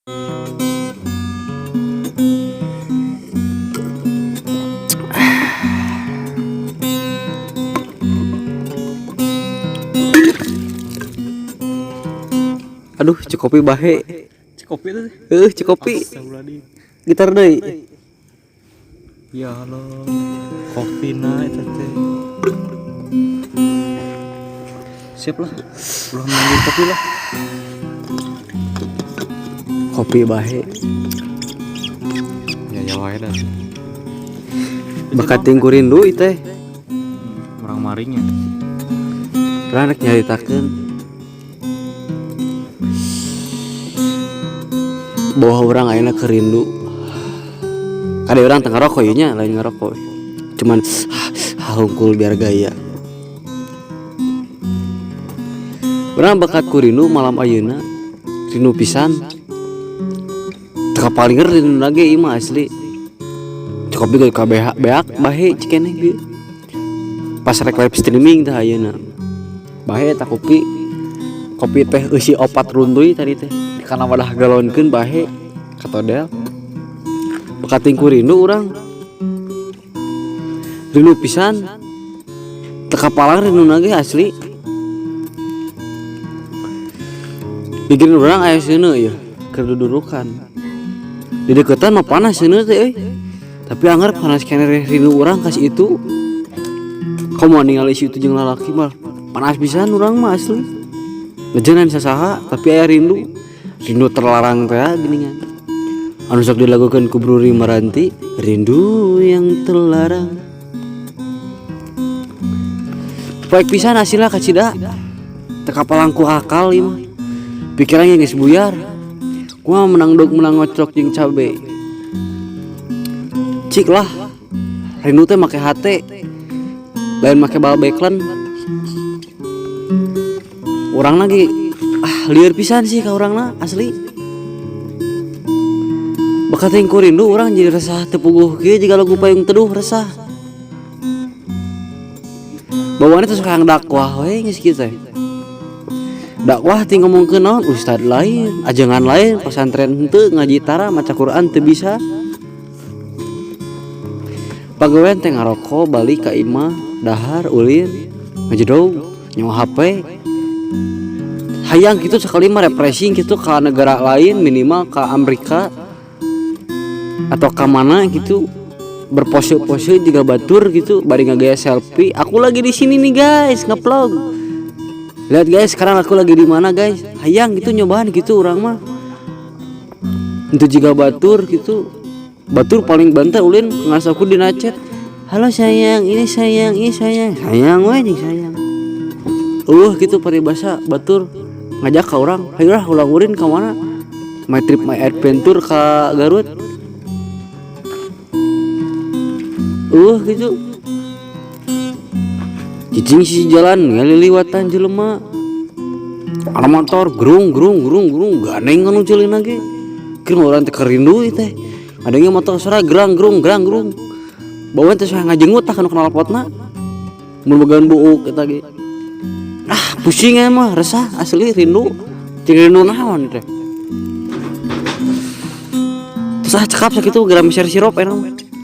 Aduh, cikopi bahe. Cikopi tuh. Cikopi. Astagfirullahaladzim. Gitar deui. Ya Allah. Kopi na eta teh. Siap lah. Ulah nungguin kopi lah. Kopi bahe. Ya ya wae dah. Bakat ku rindu ieu teh. Orang maringnya. Urang rek nyaritakeun bahwa urang ayeuna keur rindu. Kade urang teu ngarokok ieu nya, lain ngarokok. Cuman hungkul biar gaya. Urang bakat ku rindu malam ayeuna. Rindu pisan. Teu kapalinger rindu lagi ieu mah asli. Kopi ge kabeh beak bahe cikeneh bieu. Pas rek live streaming tah ayeuna. Bahe eta kopi. Kopi teh eusi opat runtuy tadi teh. Kana wadah galonkeun bahe katodel. Bekating ku rindu urang. Rindu pisan. Teu kapalang rinduna ge asli. Pikirin urang aya seuneu ieu keur dudurukan. Di deukeutan mah panas seuneu teh euy. Tapi anggar panas keneh rindu urang ka si itu. Komo ningali si itu jeung lalaki mah panas pisan urang mah asli. Ngejenan sasaha tapi aya rindu. Rindu terlarang teh geuningan. Anu sok dilakukan ku Bruri Maranti, rindu yang terlarang. Poek pisan hasilna kacida. Teu kapalang ku akal ieu mah. Pikiran ge geus buyar. Kumaha menang dog menang ngocok jeung cabe. Cik lah. Rindu teh make hate. Lain make bal beklen. Urang lagi lieur pisan sih ka urangna asli. Bakating ku rindu urang jadi resah teu puguh kieu jiga lagu payung teduh resah. Bawaanna teh sok hayang dakwah we geus kieu teh. Dakwah ti ngomongkeun naon ustad lain, ajengan lain, pesantren henteu, ngaji tara, maca Quran teu bisa. Pagawean teh ngaroko balik ka imah, dahar ulin, ngajedog, nyawa HP. Hayang kitu sakali mah refreshing kitu ka negara lain minimal ka Amerika atau ka mana gitu, berpose-pose juga batur gitu bari ngagaya selfie, aku lagi di sini nih guys ngevlog, lihat guys sekarang aku lagi di mana guys. Hayang gitu nyobaan gitu urang mah untuk juga batur gitu. Batur paling banter ulin ngas aku dina chat, halo sayang, ini sayang, ini sayang, sayang we jeung sayang. Gitu paribasa batur ngajak ka urang, hayu lah ulang ulin ka mana? My trip my adventure ka Garut. Gitu. Cicing sisi jalan ngaliliwatan jelema. Ana motor gerung gerung gerung gerung ganeng anu ceulina ge. Keur urang teh kerindu ieu teh. Ada yang motor sora gerang gerung gerang gerung. Bawaan teh sok ngajengut tah kana knalpotna. Mun bogaan buuk eta ge. Ah, pusing emang resah asli rindu. Cing rindu naon teh. Terus cekap sakitu geura meser sirup enak.